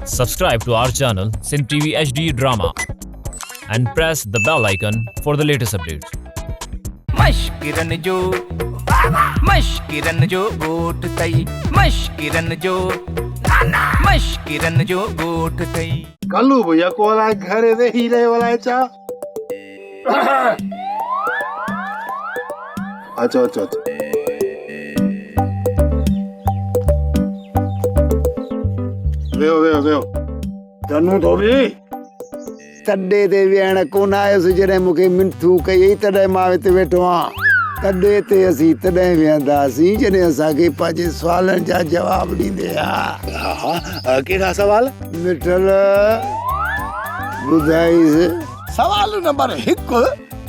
Subscribe to our channel Sindh TV HD Drama and press the bell icon for the latest updates. مشڪرن جو مشڪرن جو ڳوٺ ٿئي مشڪرن جو مشڪرن جو ڳوٺ ٿئي. ڪلو به يڪو الائي گهر ويهي رهيو الائي ڇا. اچو اچو اچو. ويهو ويهو ويهو. ڌنو ٿو ويهي. تڏي تي ويهڻ ڪونه آيس، جڏهن مون کي منٿون ڪيئي تڏهن مان هتي ويٺو آهيان. تڏي تي اسين تڏهن ويهنداسين جڏهن اسان کي پنهنجي سوالن جا جواب ڏيندين ها. ها ها ڪهڙا سوال؟ مٺل ٻڌائيس. سوال نمبر هڪ،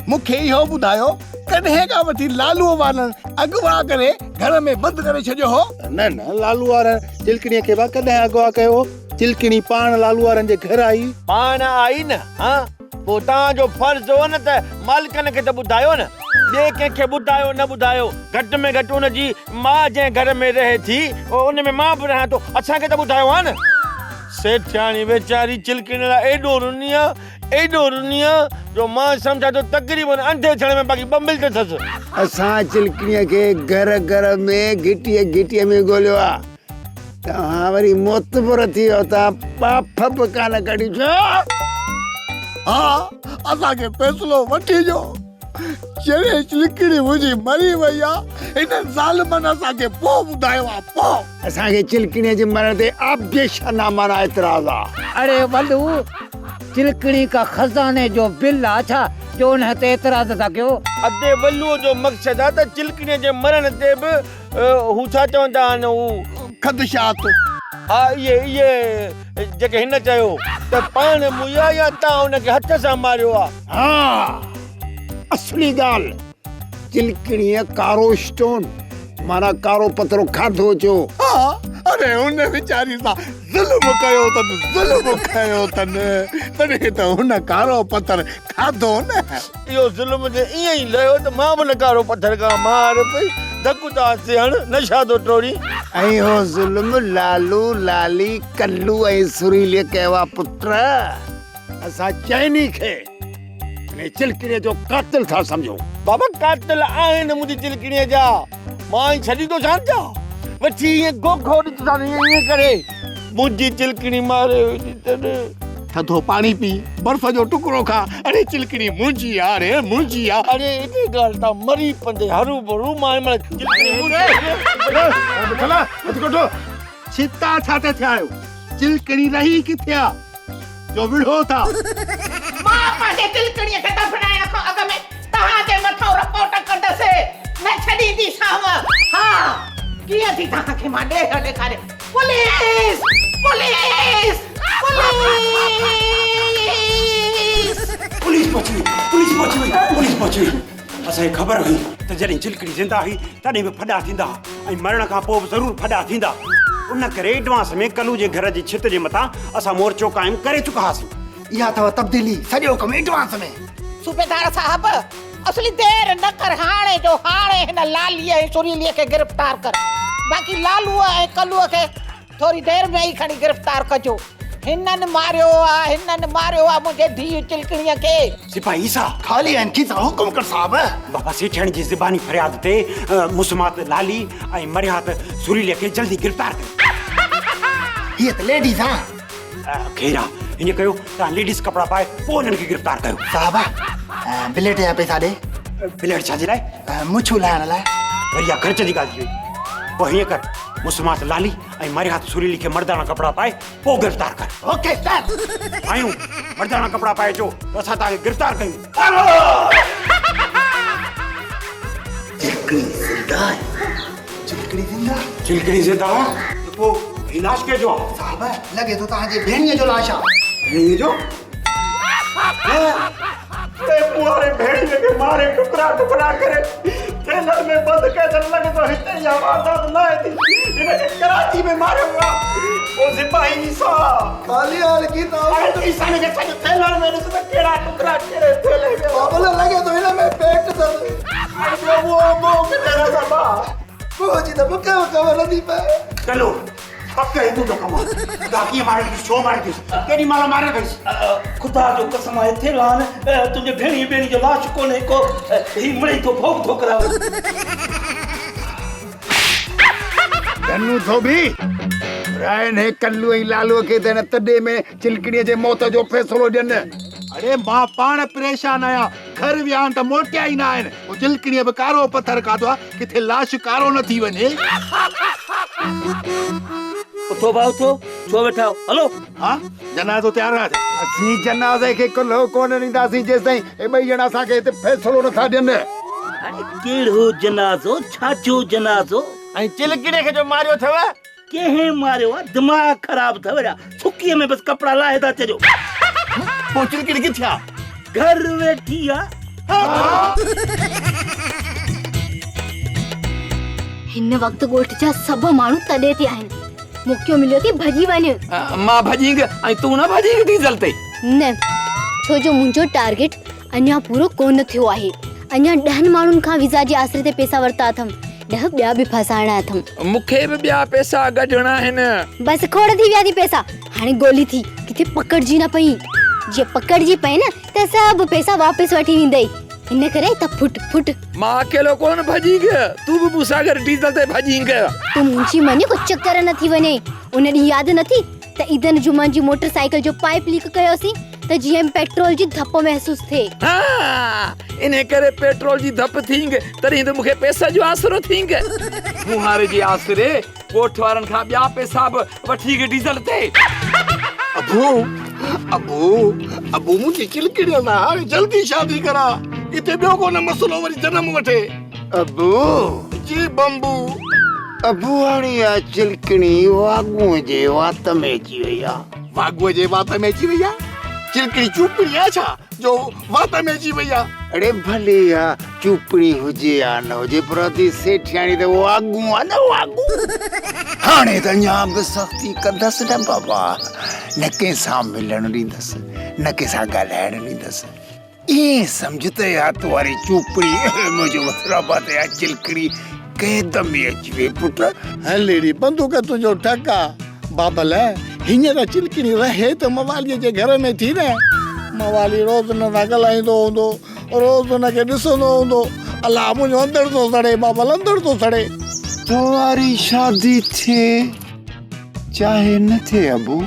مون کي اهو ٻڌايو ڪڏهن کان وٺي لالوء وارن اغوا ڪري گهر ۾ بند ڪري ڇڏيو هو؟ نه نه لالو وارن چلڪڻيء کي به ڪڏهن اغوا ڪيو هو؟ چلڪڻي پاڻ لالو وارن جي گهر آئي. پاڻ آئي نه ها پوء توهان جو فرض هو نه ته مالڪن کي ته ٻڌايو نه. ٻئي ڪنهن کي ٻڌايو نه ٻڌايو گهٽ ۾ گهٽ ان جي ماء جنهن گهر ۾ رهي ٿي ان ۾ مان به رهان ٿو اسان کي ته ٻڌايو ها نه. سيٺياڻي ويچاري چلڪڻي لاء ايڏو رني آ ايڏو رني آ جو مان سمجهان ٿو تقريبن انڌي ٿيڻ ۾ باقي ٻه ملٽ اٿس. اسان چلڪڻيء کي گهر گهر ۾ گهٽيء گهٽيء ۾ ڳوليو آ. توهان وري معتبر ٿي ويو توهان ٻاڦ به ڪانه ڪڍي ڇو؟ ها اسان کي فيصلو وٺي ڏيو. جڏهن چلڪڻي منهنجي مري وئي آ هنن ظالمن اسان کي پوء ٻڌايو آ پوء. اسان کي چلڪڻيء جي مرڻ تي آبجيشن آ معنيٰ اعتراض آ. اڙي ولو چلڪڻي ڪا خزاني جو بل آ ڇا جو انهي تي اعتراض ٿا ڪيو. ادي ولوء جو مقصد آ ته چلڪڻيء جي مرڻ تي به هو ڇا چوندا آهن هو. خدشات. ها اهي اهي جيڪي هن چيو ته پاڻ موئي آ يا تان ان کي هٿ سان ماريو آ. ها اصلي ڳالهه چلڪڻيء ڪارو اسٽون معنيٰ ڪارو پٿرو کاڌو چو. ها اڙي ان ويچاري سان ظلم ڪيو اٿن ظلم ڪيو اٿن تڏهن ته هن ڪارو پٿر کاڌو نه. اهو ظلم جي ائين ئي لهيو ته مان به نه ڪارو پٿر کان مار پئي ڌڪ ته آسي هڻ نشا ٿو ٽوڙين. ۽ اهو ظلم لالو، لالي، ڪلو ۽ سريليء ڪيو آ پٽ. اسان چئني کي انهيء چلڪڻيء جو قاتل ٿا سمجهون. بابا قاتل آهن منهنجي چلڪڻيء جا. مان ائين ڇڏيندوسان ڇا؟ وٺي ائين گوگهو ڏيندوسان ائين ائين ڪري. منهنجي چلڪڻي ماري وڌي تن. ٿڌو پاڻي پي، برف جو ٽڪرو کا، اڙي چلڪڻي منهنجي آ ري منهنجي آ. اڙي انهي ڳالهه تان مري پوندي هروڀرو مان هن مهل چلڪڻي منهنجي آ. مٺل هٿ ڪڍو، ڇتا ڇا تي ٿيا آهيو؟ چلڪڻي رهي ڪٿي آ جو وڙهو ٿا. مان پنهنجي چلڪڻيء کي دفنائڻ کان اڳ ۾ توهان جي مٿان رپورٽ ڪندس، نه ڇڏينديسانو. ها، ڪيئن ٿي توهان کي مان ڏيهه ڏيکاريان. Police! Police! Police! Police پهچي وئي، پوليس پهچي وئي، پوليس پهچي وئي. اسان کي خبر هئي ته جڏهن چلڪڙي زنده هئي تڏهن به ڦڏا ٿيندا ها ۽ مرڻ کان پوء به ضرور ڦڏا ٿيندا. ان ڪري ايڊوانس ۾ ڪلو جي گهر جي ڇت جي مٿان اسان مورچو قائم ڪري چڪا هئاسين. اها اٿو تبديلي، سڄو ڪم ايڊوانس ۾. صوبيدار صاحب! اصلي دير نه ڪر هاڻي جو هاڻي هن لاليء ۽ سريليء کي گرفتار ڪر. باقي لالوء ۽ ڪلوء کي ٿوري دير ۾ ئي کڻي گرفتار ڪجو. هنن ماريو آ، هنن ماريو آ منهنجي ڌيء چلڪڻيء کي. سپاهي عيسيٰ! خالي آهن کيسا، حڪم ڪر صاحب. بابا سيٺياڻي جي زباني فرياد تي مسمات لالي ۽ مرهيات سريليء کي جلدي گرفتار ڪيو. هيء ته ليڊيز آ. خير آ، ائين ڪيو توهان ليڊيز ڪپڙا پائي پوء انهن کي گرفتار ڪيو. صاحب بليڊ جا پئسا ڏي. بليڊ ڇا جي لاء؟ مڇون لاهڻ لاء. وري اها خرچ جي ڳالهه ٿي وئي. پوء هيئن ڪر مسمات لالي ۽ مرهيات سريلي کي مرداڻا ڪپڙا پائي پوء گرفتار ڪر. Okay sir. آيون مرداڻا ڪپڙا پائي اچو ته اسان توهان کي گرفتار ڪيون. چلڪڻي زنده آهي. چلڪڻي زنده؟ چلڪڻي زنده آهي ته پوء هي لاش ڪنهن جو آهي؟ صاحب لڳي ٿو توهان جي ڀيڻيء جو لاش آهي. ڀيڻيء جو؟ اي پواري ڀيڻيء کي ماري ٽڪرا ٽڪرا ڪري ٿيلهن ۾ بند ڪيو اٿن لڳي ٿو هتي اها واردات ناهي ٿي هن کي ڪراچي ۾ ماريو ويو آهي. او سپاهي عيسيٰ! خالي حال ڪيتا. اڙي تون عيسيٰ کي سڄو ٿيلهن ۾ ڏس ته ڪهڙا ٽڪرا ڪهڙي ٿيلهي ۾. بابل لڳي ٿو هن ۾ پيٽ اٿس. ۽ ٻيو منهن منهن ڪٿي رسندا. منهن جي ته مون کي به خبر نٿي پئي. ڪلو پڪ هي تنهنجو ڪم آهي. ٻڌاء ڪيئن ماريو اٿس، ڇو ماريو اٿس، ڪيڏي مهل ماريو اٿس؟ خدا جو قسم آهي ٿيلهان، تنهنجي ڀيڻيء ٻيڻي جو لاش ڪونهي ڪو، هي مڙئي ٿو ڀوڳ ٿو ڪرائي. ڌنو ڌوٻي، رائن هي ڪلو ۽ لالوء کي ته هن تڏي ۾ چلڪڻيء جي موت جو فيصلو ڏين. اڙي مان پاڻ پريشان آهيان، گهر ويا آهن ته موٽيا ئي نه آهن. پوء چلڪڻيء به ڪارو پٿر کاڌو آهي، ڪٿي لاش ڪارو نه ٿي وڃي. اٿو ڀاء اٿو، ڇو ويٺا آهيو، هلو. ها، جنازو تيار آهي ڇا؟ اسين جنازي کي ڪلهو ڪونه ڏينداسين جيستائين هي ٻئي ڄڻا اسان کي هتي فيصلو نه ٿا ڏين. اڙي ڪهڙو جنازو، ڇا جو جنازو؟ ۽ چلڪڻيء کي جو ماريو اٿئو؟ ڪنهن ماريو آ؟ دماغ خراب اٿئو ڇا؟ سڪيء ۾ بس ڪپڙا لاهي ٿا ڇڏيو. پوء چلڪڻي ڪٿي آ؟ گهر ويٺي آ. هن وقت ڳوٺ جا سڀ ماڻهو تڏي تي آهن. موقعو مليو ٿي ڀڄي وڃ. مان ڀڄينگ ۽ تون نه ڀڄينگ ڊيزل تي. نه، ڇو جو منهنجو ٽارگيٽ اڃا پورو ڪونه ٿيو آهي. اڃا ڏهن ماڻهن کان ويزا جي آسري تي پئسا ورتا اٿم. ڏهه ٻيا به ڦاسائڻا اٿم. مون کي به ٻيا پئسا ڳڍڻا آهن. بس کوڙ ٿي ويا ٿي پئسا. هاڻي گولي ٿي ڪٿي پڪڙجي نه پئين. جي پڪڙجي پئين نه ته سڀ پئسا واپس وٺي ويندئي. ان ڪري ته ڦٽ ڦٽ. مان اڪيلو ڪونه ڀڄينگ. تون به مون سان گڏ ڊيزل تي ڀڄينگ. تون منهنجي مڃ ڪو چڪر نه ٿي وڃئي. ان ڏينهن ياد نه ٿي ته عيدن جمعن جي موٽر سائيڪل جو پائيپ ليڪ ڪيوسين ته جيئن پيٽرول جي ڌپ محسوس ٿئي. ها انهي ڪري پيٽرول جي ڌپ ٿينگ تڏهن ته مون کي پئسن جو آسرو ٿينگ. ڦوهاري جي آسري ڳوٺ وارن کان ٻيا پئسا به وٺينگ ڊيزل تي. ابو ابو ابو منهنجي چلڪڙي سان هاڻي جلدي شادي ڪرا ڪٿي ٻيو ڪو نه مسئلو وري جنم وٺي. ابو. جي بمبو. ابو هاڻي اها چلڪڻي واڳونء جي وات ۾ اچي وئي آ. واڳونء جي وات ۾ اچي وئي آ؟ چلڪڻي چوپڻي آ ڇا جو وات ۾ اچي وئي آ؟ اڙي ڀلي اها چوپڻي هجي يا نه هجي پر ادي سيٺياڻي ته واڳون آ نه واڳون. هاڻي ته اڃا به سختي ڪندس نه بابا. نه ڪنهن سان ملڻ ڏيندس نه ڪنهن سان ڳالهائڻ ڏيندس. ائين سمجهه ته اها تو واري چوپڙي منهنجو مطلب آ ته اها چلڪڙي قيد ۾ اچي وئي پٽ. هل اڙي بندوق تنهنجو ٺڪ آ. بابل هينئر چلڪڙي رهي ته مواليء جي گهر ۾ ٿي نه. موالي روز هن سان ڳالهائيندو هوندو، روز هن کي ڏسندو هوندو. الله منهنجو اندر ٿو سڙي بابل اندر ٿو سڙي. تو واري شادي ٿئي چاهي نه ٿئي ابو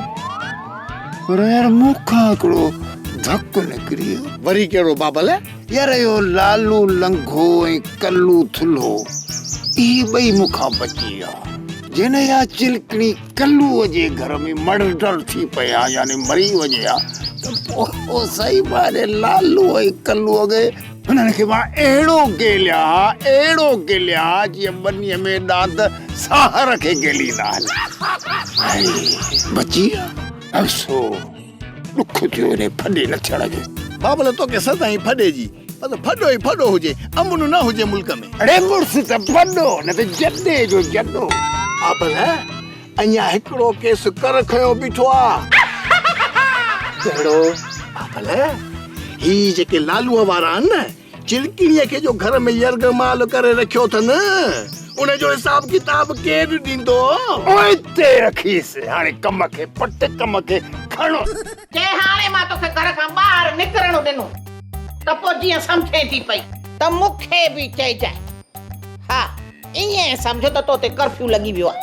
پر يار مون کان هڪڙو ڌڪ نڪري ويو. وري ڪهڙو بابل؟ يار اهو لالو لنگهو ۽ ڪلو ٿلهو اهي ٻئي مون کان بچي ويا. جنهن اها چلڪڻي ڪلوء جي گهر ۾ مڙڊر ٿي پئي ها يعني مري وڃي ها ته پوء صحيح معني لالو ۽ ڪلوء کي هنن کي مان اهڙو گيليان ها، اهڙو گيليان ها جيئن ٻنيء ۾ ڏاند ساهر کي گيليندا آهن. هائي بچي ويا. افسوس ڏک ٿيو انهي ڦڏي نه ٿيڻ جو. بابل توکي سدائين ڦڏي جي بس ڦڏو ئي ڦڏو هجي امن نه هجي ملڪ ۾. اڙي مڙس ته ڦڏو نه ته جڏي جو جڏو. بابل اڃا هڪڙو ڪيس ڪر کنيو بيٺو آ. ڪهڙو؟ بابل هي جيڪي لالوء وارا آهن نه، چلڪڻيء کي جو گهر ۾ يرغمال ڪري رکيو اٿن، ان جو حساب ڪتاب ڪير ڏيندو؟ پوئتي رکيس، هاڻي ڪم کي پٽ، ڪم کي کڻ. چي هاڻي مان توکي گهر کان ٻاهر نڪرڻ ڏنو ته پوء جيئن سمجهين ٿي پئي ته مون کي به چئجانء. ها، ائين سمجهه ته تو تي ڪرفيو لڳي ويو آهي.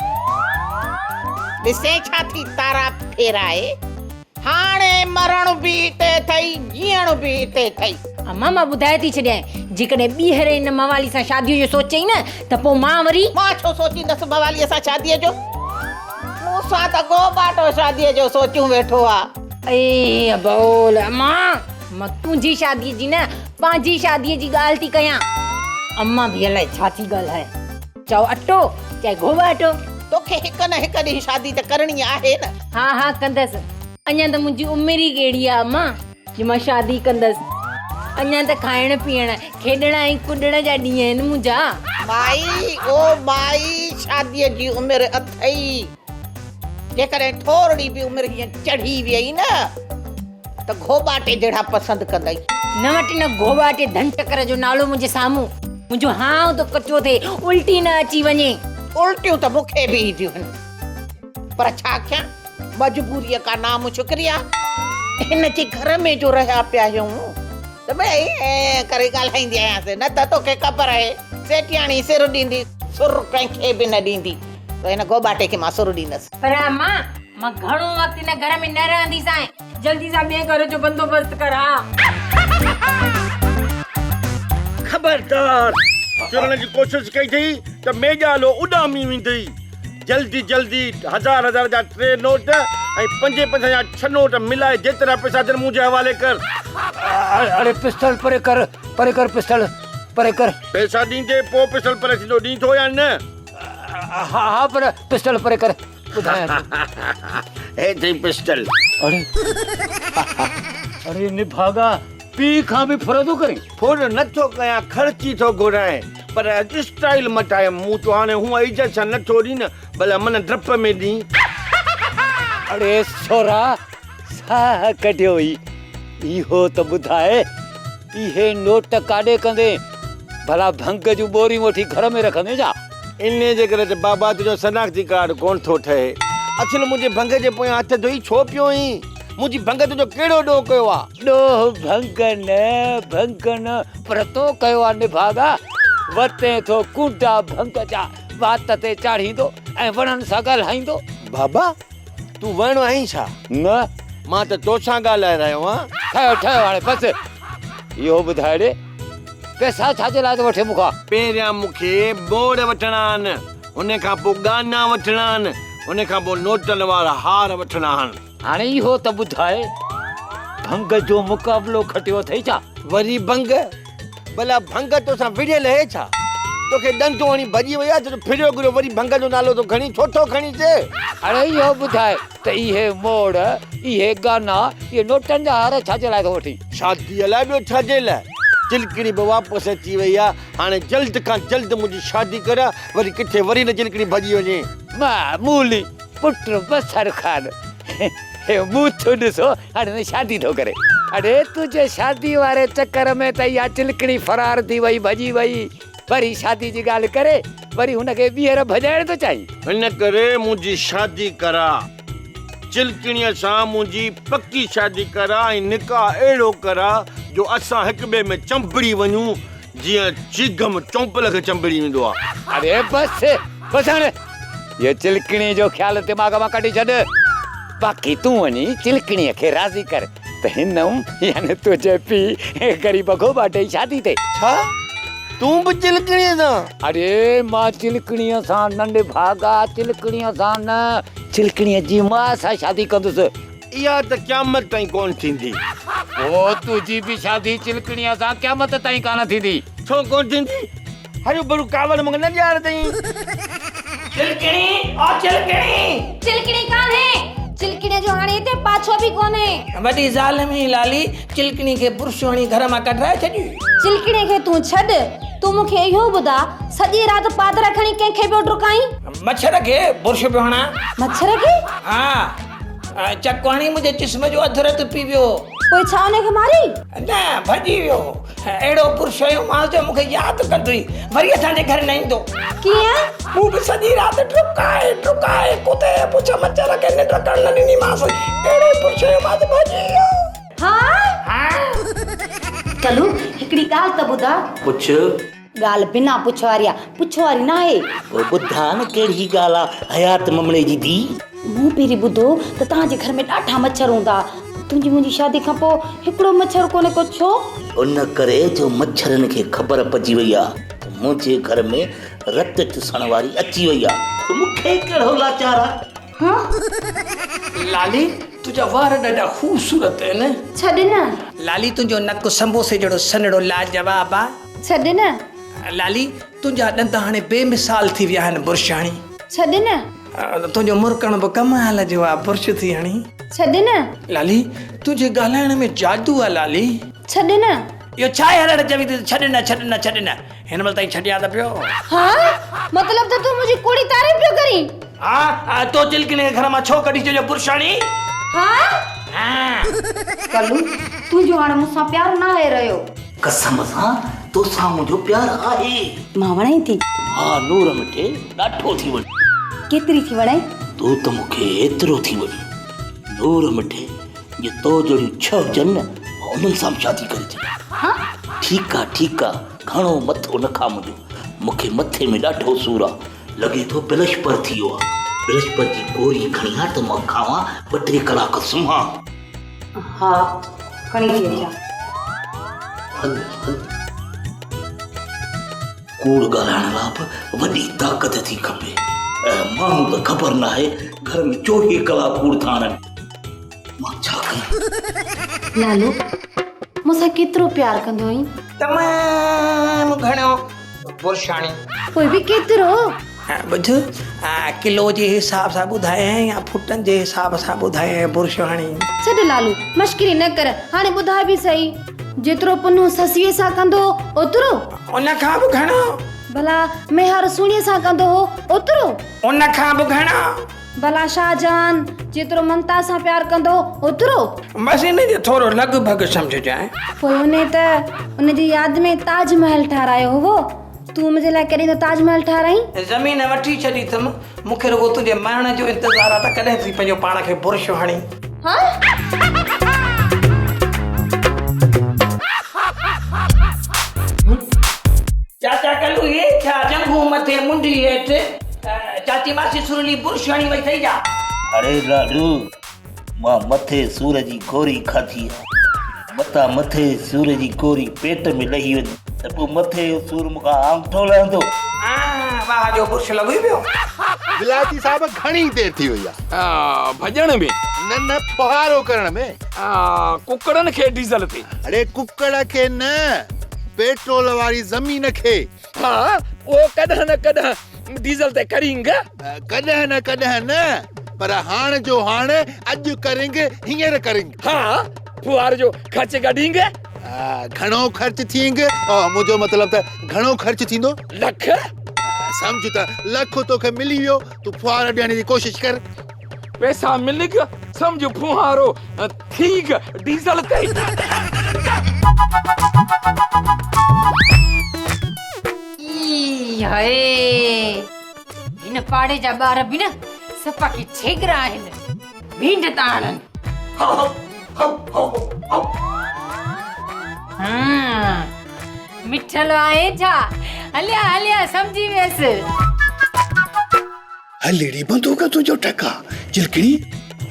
ڏسين ڇا ٿي تارا ڦيرائي. هاڻي مرڻ به اتي اٿئي، جيئڻ به اتي اٿئي. امان مان ٻڌائي ٿي ڇڏيانء، جيڪڏهن ٻيهر ان موالي سان شاديء جو سوچيئي نه ته پوء مان وري. مان ڇو سوچيندس مواليء سان شاديء جو؟ مون سان ته گوٻاٽو شاديء جو سوچيون ويٺو آ. اي ابول، امان مان تنهنجي شاديء جي نه پنهنجي شاديء جي ڳالهه ٿي ڪيان. امان به الائي ڇا ٿي ڳالهائي. چئو اٽو، چئي گهوٻاٽو. توکي هڪ نه هڪ ڏينهن شادي ته ڪرڻي آهي نه. ها ها ڪندس. اڃا ته منهنجي عمر ئي ڪهڙي آ امان جو مان شادي ڪندس. اڃا ته کائڻ پيئڻ، کيڏڻ ۽ ڪڏڻ جا ڏينهن آهن منهنجا. مائي او مائي شاديء جي عمر اٿئي. جيڪڏهن ٿورڙي به عمر هيئن چڙهي ويئي نه ته گهوٻاٽي جهڙا پسند ڪندئي. نه وٺ نه گهوٻاٽي ڌن ٽڪر جو نالو منهنجي سامهون. منهنجو هانء ٿو ڪچو ٿئي، الٽي نه اچي وڃي. الٽيون ته مون کي به اينديون هن. پر ڇا ڪيان، مجبوريء ڪا نام شڪريا. هن جي گهر ۾ جو رهيا پيا آهيون ته مڙئي ائين ڪري ڳالهائيندي آهيانس، نه ته توکي خبر آهي سيٺياڻي سر ڏيندي، سر ڪنهن کي به نه ڏيندي. ته هن گهوٻاٽي کي مان سر ڏيندس. پر امان، مان گهڻو وقت هن گهر ۾ نه رهنديسانء. جلدي سان ٻئي گهر جو بندوبست ڪر ها. خبردار! چرڻ جي ڪوشش ڪئي اٿئي ته ميڄالو اڏامي ويندئي. جلدي جلدي هزار هزار جا ٽي نوٽ ۽ پنجين پنجين جا ڇهه نوٽ ملائي جيترا پئسا اٿن منهنجي حوالي ڪر. اڙي پستول پري ڪر، پري ڪر پستول، پري ڪر. پئسا ڏيندي پوء پستول پري ٿيندو، ڏين ٿو يا نه؟ ها ها پر پستول پري ڪر، ٻڌايان ٿو. هي اٿئي پستول. اڙي اڙي نڀاڳا، پيء کان به ڦر ٿو ڪرين؟ ڦر نه ٿو ڪيان، خرچي ٿو گهرائين. پر اڄ اسٽائيل مٽايم، مون چيو هاڻي هونء عزت سان نه ٿو ڏين، ڀلا من ڊپ ۾ ڏين. اڙي سورا، ساهه ڪڍيو ئي، اهو ته ٻڌاء، اهي نوٽ ڪاڏي ڪندين؟ ڀلا ڀنگ جون ٻوريون وٺي گهر ۾ رکندين ڇا؟ انهيء جي ڪري ته بابا تنهنجو شناختي ڪارڊ ڪونه ٿو ٺهي. اصل منهنجي ڀنگ جي پويان هٿ ڌوئي ڇو پيو آهين؟ منهنجي ڀنگ تنهنجو ڪهڙو ڏوهه ڪيو آ؟ ڏوهه ڀنگ نه، ڀنگ نه، پر تو ڪيو آ نڀاڳا. وتين ٿو ڪونڊا ڀنگ جا وات تي چاڙهيندو ۽ وڻن سان ڳالهائيندو. بابا، تون وڻ آهين ڇا؟ نه. مان ته توسان ڳالهائي رهيو آهيان. ٺهيو، ٺهيو هاڻي بس. اهو ٻڌاء ڏي، پئسا ڇا جي لاء ٿو وٺين مون کان؟ پهريان مون کي ٻوڙ وٺڻا آهن، ان کان پوء ڳانا وٺڻا آهن، ان کان پوء نوٽن وارا هار وٺڻا آهن. هاڻي اهو ته ٻڌاء، ڀنگ جو مقابلو کٽيو اٿئي ڇا؟ وري ڀنگ؟ ڀلا ڀنگ توسان وڙهيل اهي ڇا؟ توکي ڏندو هڻي ڀڄي وئي آهي ته تون ڦريو گهريو وري ڀنگ جو نالو ٿو کڻين، ڇو ٿو کڻين چي؟ هاڻي اهو ٻڌاء ته اهي موڙ، اهي ڳانا، اهي نوٽن جا هار ڇا جي لاء ٿو وٺين؟ شاديء لاء ٻيو ڇا جي لاء؟ چلڪڻي به واپس اچي وئي آهي، هاڻي جلد کان جلد منهنجي شادي ڪراء، وري ڪٿي وري نه چلڪڻي ڀڄي وڃي. معمولي پٽ بصر خان، هي ٻوٿ ڏسو، هاڻي ته شادي ٿو ڪري. اڙي تنهنجي شادي واري چڪر ۾ ته اها چلڪڻي فرار ٿي وئي، ڀڄي وئي. وري شادي جي ڳالهه ڪري وري هن کي ٻيهر ڀڄائڻ ٿو چاهين. ان ڪري منهنجي شادي ڪراء. چلڪڻيء سان منهنجي پڪي شادي ڪراء ۽ نڪاح اهڙو ڪراء جو اسان هڪ ٻئي ۾ چنبڙي وڃون، جيئن چيگم چونپل کي چنبڙي ويندو آ. اڙي بس بس هاڻي اهو چلڪڻيء جو خيال دماغ مان ڪڍي ڇڏ. باقي تون وڃي چلڪڻيء کي راضي ڪر ته هن يعني تنهنجي پيء غريب گهوٻاٽي جي شادي تي. ڇا؟ تون به چلڪڻيء سان؟ اڙي مان چلڪڻيء سان نه نڀاڳا، چلڪڻيء سان نه، چلڪڻيء جي ماء سان شادي ڪندس. اها ته قيامت تائين ڪونه ٿيندي. پوء تنهنجي به شادي چلڪڻيء سان قيامت تائين ڪانه ٿيندي. ڇو ڪونه ٿيندي؟ هرو ڀرو ڪاوڙ مون کي نه ڏيار اٿئي. چلڪڻي او چلڪڻي. چلڪڻي ڪانهي. چلڪڻيء جو هاڻي هتي پاڇو به ڪونهي. وڏي ظالم هئين لالي، چلڪڻي کي برش هڻي گهر مان ڪڍرائي ڇڏيئي. چلڪڻي کي تون ڇڏ، تون مون کي اهو ٻڌاء، سڄي رات پادر کڻي ڪنهن کي پيو ڊڪائين؟ مڇر کي برش پيو هڻان. مڇر کي؟ ها، چڪ هڻي منهنجي جسم جو اڌ رت پي ويو. پوء ڇا ان کي ماريئي؟ نه، ڀڄي ويو. اهڙو برش هنيومانس جو مون کي ياد ڪندو ئي وري اسان جي گهر نه ايندو. ڪيئن؟ مون به سڄي رات ڊڪائي ڊڪائي ڪتي جي پڇ مڇر کي ننڊ ڪرڻ نه ڏنيمانس. اهڙو برش هنيومانس ڀڄي ويو. ها؟ ها. ڪلو، هڪڙي ڳالهه ته ٻڌاء. پڇ. ڳالهه بنا پڇ واري آ، پڇ واري ناهي. پوء ٻڌاء نه ڪهڙي ڳالهه آ حيات ممڙي جي ڌيء. مون پهرين ٻڌو ته توهان جي گهر ۾ ڏاڍا مڇر هوندا. تنهنجي منهنجي شادي کان پوء هڪڙو مڇر ڪونهي ڪو ڇو؟ ان ڪري جو مڇرن کي خبر پئجي وئي آ ته منهنجي گهر ۾ رت چوسڻ واري اچي وئي آ. ته مون کي ڪهڙو لاچار آ. ها؟ لالي تنهنجا وار ڏاڍا خوبصورت آهن. ڇڏ نه. لالي تنهنجو نڪ سمبوسي جهڙو سنهڙو لاجواب آ. ڇڏ نه. لالي تنهنجا ڏند هاڻي بي مثال ٿي ويا آهن برشاڻي. ڇڏ نه. تنهنجو مرڪڻ به ڪمال جو آ برش ٿي هڻي. ڇڏ نه. لالي تنهنجي ڳالهائڻ ۾ جادو آ لالي. ڇڏ نه. اهو ڇا آهي هر هر چوين ٿي ته ڇڏ نه ڇڏ نه ڇڏ نه. هن مهل تائين ڇڏيان ته پيو. ها؟ مطلب ته تون منهنجي ڪوڙي تعريف پيو ڪرين. ها؟ تو چلڪڻي کي گهر مان ڇو ڪڍي ڇڏيو برشاڻي؟ ها؟ ها. ڪلو، تنهنجو هاڻي مون سان پيار ناهي رهيو. قسم سان توسان منهنجو پيار آهي. مان وڻين ٿي؟ ها نور مٺي، ڏاڍو ٿي وڻين. ڪيتري ٿي وڻين؟ تون ته مون کي ايترو ٿي وڻين. نور مٺي، جي تو جهڙيون ڇهه هجن نه، مان انهن سان به شادي ڪري ڇڏيان. ها؟ ٺيڪ آ، ٺيڪ آ، گهڻو مٿو نه کاء منهنجو. مون کي مٿي ۾ ڏاڍو سور آ. لڳي ٿو بلشپر ٿي ويو آ. بلشپر جي گوري کڻي آ ته مان کاوان، ٻه ٽي ڪلاڪ سمهان. ها، کڻي ٿي اچان. هل، هل. ڪوڙ ڳالهائڻ لاء به وڏي طاقت ٿي کپي. ماڻهو ته خبر ناهي گهر ۾ 24 ڪلاڪ ڪوڙ ٿا هڻن. مان ڇا ڪيان؟ لالو، مون سان ڪيترو پيار ڪندو آهين؟ تمام گهڻو برشاڻي. پوء به ڪيترو؟ ٻڌ، ڪلو جي حساب سان ٻڌايانء يا فٽن جي حساب سان ٻڌايانء برشاڻي؟ ڇڏ لالو، مشڪري نه ڪر، هاڻي ٻڌاء به سهي. جيترو پنهون سسئيء سان ڪندو هو، اوترو؟ ان کان به گهڻو. ڀلا ميهار سهڻيء سان ڪندو هو، اوترو؟ ان کان به گهڻو. ڀلا شاهجهان جيترو ممتاز سان پيار ڪندو هو، اوترو؟ بس ان جي ٿورو لڳ ڀڳ سمجهجانء. پوء انهيء ته ان جي ياد ۾ تاج محل ٺهرايو هئو. تون منهنجي لاء ڪڏهن ٿو تاج محل ٺهرائين؟ زمين وٺي ڇڏي اٿم. مون کي رڳو تنهنجي مرڻ جو انتظار آ ته ڪڏهن ٿي پنهنجو پاڻ کي برش هڻين. ها؟ چاچا ڪلو هي ڇا ڄنگهون مٿي منڍي هيٺ چاچي ماسي سرلي برش هڻي وئي ٿئي ڇا؟ اڙي لاڏو مان مٿي سور جي گوري کاڌي آ. متان مٿي سور جي گوري پيٽ ۾ لهي وڃي ته پوء مٿي جو سور مون کان آڱٺو لهندو. واهه جو برش لڳو ئي پيو. ولايتي صاحب گهڻي دير ٿي وئي آ. ڀڄڻ ۾. نه نه ڦوهارو ڪرڻ ۾. ڪڪڙن کي ڊيزل تي. اڙي ڪڪڙ کي نه پيٽرول واري زمين کي. ها اهو ڪڏهن نه ڪڏهن ڊيزل تي ڪرينگ. ڪڏهن نه ڪڏهن نه پر هاڻ جو هاڻ اڄ ڪرينگ هينئر ڪرينگ. ها ڦوهاري جو خرچ ڪڍينگ. گهڻو خرچ ٿينگ؟ منهنجو مطلب ته گهڻو خرچ ٿيندو؟ لک. سمجهه ته لک توکي ملي ويو تون ڦوهارو ڏيڻ جي ڪوشش ڪر. پئسا ملنگ سمجهه ڦوهارو ٿينگ ڊيزل تي. اي هاء هن پاڙي جا ٻار به نه صفا ڪي ڇيڳرا آهن ڀينڊ ٿا هڻن. مٺل آهي ڇا؟ هليا هليا سمجهي ويس. هلڙي بندوق تنهنجو ٽڪ آ چلڪڻي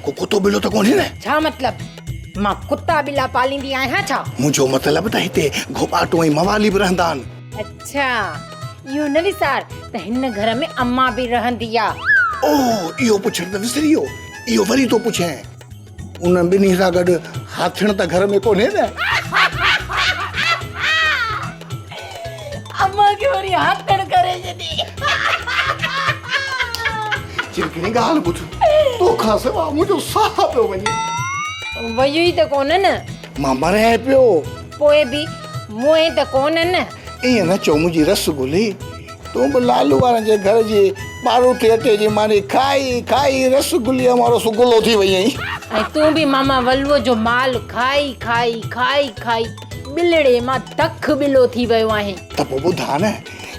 ڪو ڪتو ٻلو ته ڪونهي نه؟ ڇا مطلب؟ مان ڪتا ٻلا پاليندي آهيان ڇا؟ منهنجو مطلب ته هتي گهوٻاٽو ۽ موالي به رهندا آهن. اڇا اهو نه وسار ته هن گهر ۾ امان به رهندي آ. اوه اهو پڇڻ ته وسري ويو. اهو وري ٿو پڇين. انهن ٻنهي سان گڏ هاٿڻ ته گهر ۾ ڪونهي نه؟ امان کي وري هاٿڻ ڪري ڇڏي. چرڪڻي ڳالهه ٻڌ، تو کان سوا منهنجو ساهه پيو وڃي. ويو ئي ته ڪونه نه. مان مرين پيو. پوء به موئين ته ڪونه نه. ائين نه چئو منهنجي رس گلي. تون به لالو وارن جي گهر جي پاروٿي اٽي جي ماني کائي کائي رس گليء وارو سگلو ٿي وئي آهين. ۽ تون به ماما ولوء جو مال کائي کائي کائي کائي ٻلڙي مان دک ٻلو ٿي ويو آهين. ته پوء ٻڌاء نه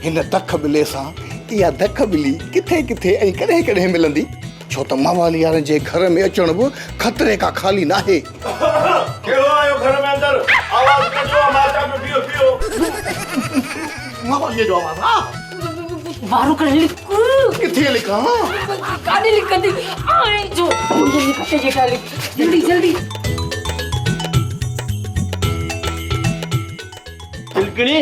هن دک ٻلي سان اها دک ٻلي ڪٿي ڪٿي ۽ ڪڏهن ڪڏهن ملندي؟ ڇو ته موالي يارن جي گهر ۾ اچڻ به خطري کان خالي ناهي. ڪهڙو آيو گهر ۾ اندر آواز ڪجو آ مان اچان پيو بيهو بيهو. مواليء جو آواز آ. وارو ڪري لڪ. ڪٿي لڪان؟ ڪاڏي لڪندي آئين جو. جلدي کٽ جي هيٺان لڪ جلدي جلدي. تلڪڻي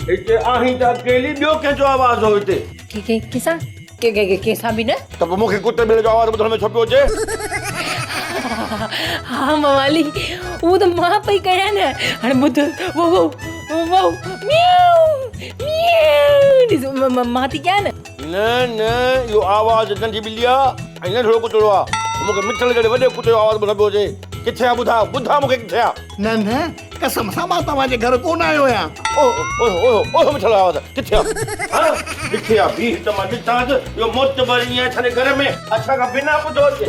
هتي آهين ته اڪيلي ٻيو ڪنهن جو آواز هو هتي؟ ڪي ڪي ڪيسان؟ ڪي ڪي ڪي سان به نه. ته پوء مون کي ڪتي ٻلي جو آواز ٻڌڻ ۾ ڇو پيو اچي؟ ها موالي اهو ته مان پئي ڪيان نه. هاڻي ٻڌ وو وو وو ميائو ميائو ڏس مان ٿي ڪيان نه. نه نه اهو آواز ننڍي ٻلي آ ۽ ننڍڙو ڪتڙو آ. مون کي مٺل جهڙي وڏي ڪتي جو آواز ٻڌڻ پيو اچي. ڪٿي آ ٻڌاء ٻڌاء مون کي ڪٿي آ؟ نه نه قسم سان مان توهان جي گهر ڪونه آيو آهيان. اوهو اوهو اوهو مٺل آواز ڪٿي آ؟ ها ڪٿي آ بيهه ته مان ڏسانس اهو معتبر ائين اسان جي گهر ۾ اسان کان بنا ٻڌو اچي.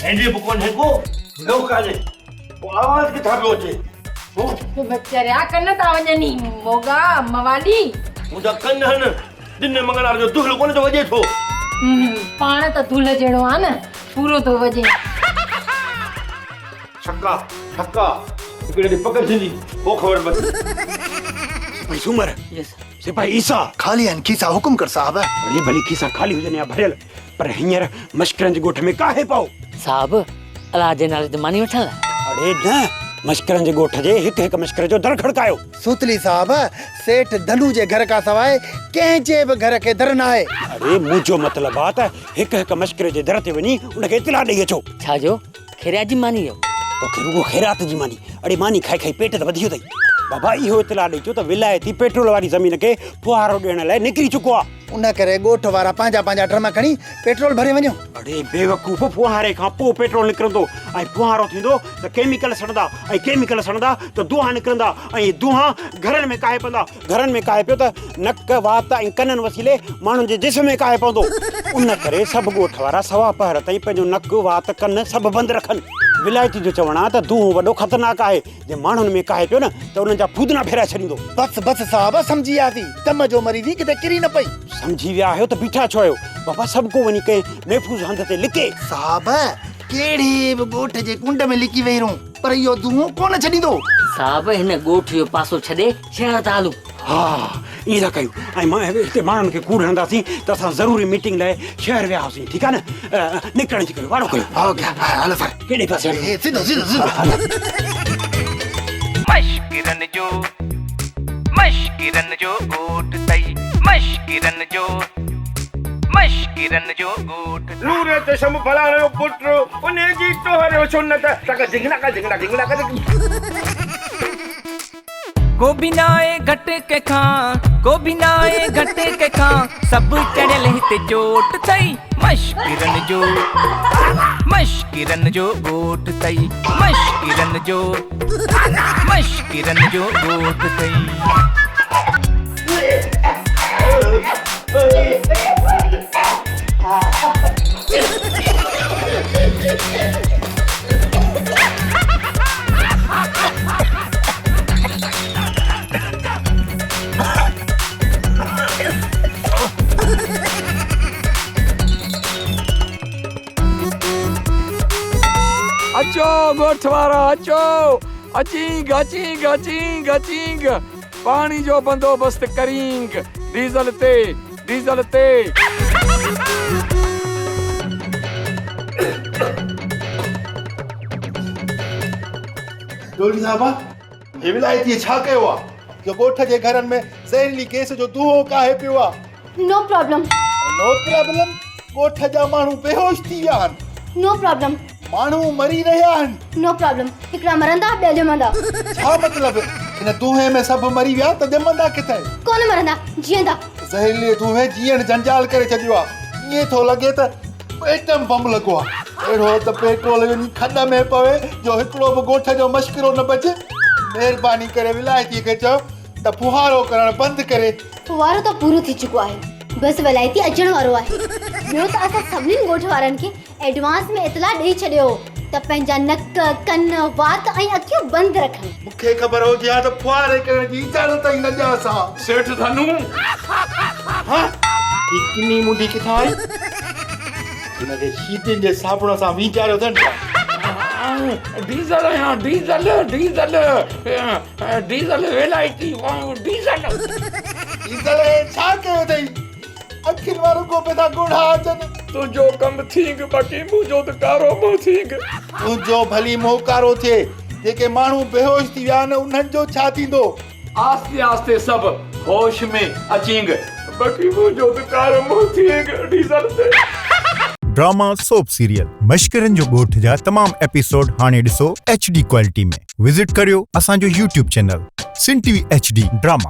هيڏي به ڪونهي ڪو ٻيو ڪاڏي پوء آواز ڪٿان پيو اچي؟ چريا ڪن ٿا وڃن هي موڳا موالي. منهنجا ڪن هن. ڏن مڱڻهار جو دهل ڪونه ٿو وڄي ٿو. پاڻ ته دهل جهڙو آ نه، پورو ٿو وڄي. ڇڪا، ڇڪا، هڪڙي ڏينهن پڪ ٿيندي، پوء خبر پوندي. سپاهي سومر، سپاهي عيسيٰ. خالي آهن کيسا، حڪم ڪر صاحب. ڀلي ڀلي کيسا خالي هجن يا ڀريل، پر هينئر مشڪرن جي ڳوٺ ۾ ڪاهي پئو. صاحب، الله جي نالي تي ماني وٺڻ لاء. اڙي نه، مشڪرن جي ڳوٺ جي هڪ هڪ مشڪر جو در کڙڪايو. سوتلي صاحب، سيٺ ڌنو جي گهر کان سواء ڪنهن جي به گهر کي در ناهي. اڙي منهنجو مطلب آ ته هڪ هڪ مشڪر جي در تي وڃي ان کي اطلاع ڏئي اچو. ڇا جو؟ خيرات جي ماني جو؟ توکي رڳو خيرات جي ماني. اڙي ماني کائي کائي پيٽ ته وڌي ويو اٿئي. بابا اهو اطلاع ڏئي اچو ته ولايتي پيٽرول واري زمين کي ڦوهارو ڏيڻ لاء نڪري چڪو آ. ان ڪري ڳوٺ وارا پنهنجا پنهنجا ڊرم کڻي پيٽرول ڀري وڃو. اڙي بيوقوف ڦوهاري کان پوء پيٽرول نڪرندو ۽ ڦوهارو ٿيندو ته ڪيميڪل سڙندا ۽ ڪيميڪل سڙندا ته دونهان نڪرندا ۽ دونهان گهرن ۾ ڪاهي پوندا، گهرن ۾ ڪاهي پيو ته نڪ، وات ۽ ڪنن وسيلي ماڻهن جي جسم ۾ ڪاهي پوندو. ان ڪري سڀ ڳوٺ وارا سوا پهر تائين پنهنجو نڪ، وات، ڪن سڀ بند رکن. ولايتي جو چوڻ آهي ته دونهون وڏو خطرناڪ آهي. جي ماڻهن ۾ ڪاهي پيو نه ته انهن جا ڦودنا ڦيرائي ڇڏيندو. بس بس صاحب سمجهي وياسين، دم جو مريض هي ڪٿي ڪري نه پئي. سمجهي ويا آهيو ته بيٺا ڇو آهيو بابا سڀ ڪو وڃي ڪنهن محفوظ هنڌ تي لڪي. صاحب ڪهڙي به ڳوٺ جي ڪنڊ ۾ لڪي ويهي رهون پر اهو دونهون ڪونه ڇڏيندو. صاحب هن ڳوٺ جو پاسو ڇڏي شهر ٿا هلون. ها ائين ٿا ڪيون ۽ مان هتي ماڻهن کي ڪوڙ هڻنداسين ته اسان ضروري ميٽنگ لاء شهر ويا هئاسين ٺيڪ آهي نه نڪرڻ جي ڪيو واڙو ڪيو. ها هل سر. ڪهڙي پاسي هلون؟ هي سڌو سڌو سڌو. مشڪرن جو مشڪرن جو ڳوٺ ٿئي مشڪرن جو مشڪرن جو ڳوٺ. نوري چشم فلاڻي جو پٽ انهي جي توهريو سنت تڪ جهنگڙا جهنگڙا جهنگڙا. ڪو به ناهي گهٽ ڪنهن کان، ڪو به ناهي گهٽ ڪنهن کان، سڀ چڙهيل هتي چوٽ ٿئي، مشڪرن جو، مشڪرن جو ڳوٺ ٿئي، مشڪرن جو، مشڪرن جو ڳوٺ ٿئي. اچو ڳوٺ وارا اچو اچينگ اچينگ اچينگ اچينگ پاڻي جو بندوبست ڪرينگ ڊيزل تي ڊيزل تي. ڏولي صاحب هي ولايتيء ڇا ڪيو آ جو ڳوٺ جي گهرن ۾ زهريلي گئس جو دونهون ڪاهي پيو آ. No problem. نو پرابلم ڳوٺ جا ماڻهو بيهوش ٿي ويا آهن. No problem. ماڻهو مري رهيا آهن. نو پرابلم هڪڙا مرندا ٻيا ڄمندا. ڇا مطلب هن دونهين ۾ سڀ مري ويا ته ڄمندا ڪٿي؟ ڪونه مرندا جيئندا. زهريلي دونهين جيئڻ جنجال ڪري ڇڏيو آ. ائين ٿو لڳي ته ايٽم بم لڳو آ. اهڙو ته پيٽرول وڃي کڏ ۾ پوي جو هڪڙو به ڳوٺ جو مشڪرو نه بچي. مهرباني ڪري ولايتي کي چئو ته ڦوهارو ڪرڻ بند ڪري. ڦوهارو ته پورو ٿي چڪو آهي. بس ولايتي اچڻ وارو آهي. ٻيو ته اسان سڀني ڳوٺ وارن کي ايڊوانس ۾ اطلاع ڏئي ڇڏيو هو ته پنهنجا نڪ، ڪن، وات ۽ اکيون بند رکن. مون کي خبر هجي ها ته ڦوهاري ڪرڻ جي اجازت ئي نه ڏيانس ها. سيٺ ڌنو! ها! هي ڪني منڍي ڪٿان آئي؟ هن کي شيدين جي صابڻ سان وينجاريو اٿن ڇا؟ آئون ڊيزل آهيان، ڊيزل، ڊيزل، ڊيزل ويلائتي، آئون ڊيزل. ڊيزل هي ڇا ڪيو اٿئي؟ اکين مان رڳو پئي ٿا ڳوڙها اچن. تنهنجو ڪم ٿينگ باقي منهنجو ته ڪارو منهن ٿينگ. تنهنجو ڀلي منهن ڪارو ٿئي، جيڪي ماڻهو بيهوش ٿي ويا آهن انهن جو ڇا ٿيندو؟ آهستي آهستي سڀ هوش ۾ اچينگ باقي منهنجو ته ڪارو منهن ٿينگ ڊيزل تي. ڊراما سوپ سيريل مشڪرن جو ڳوٺ جا تمام ايپيسوڊ هاڻي ڏسو ايڇ ڊي ڪوالٽي ۾ وزٽ ڪريو اسان جو YouTube channel Sindh T V H D drama.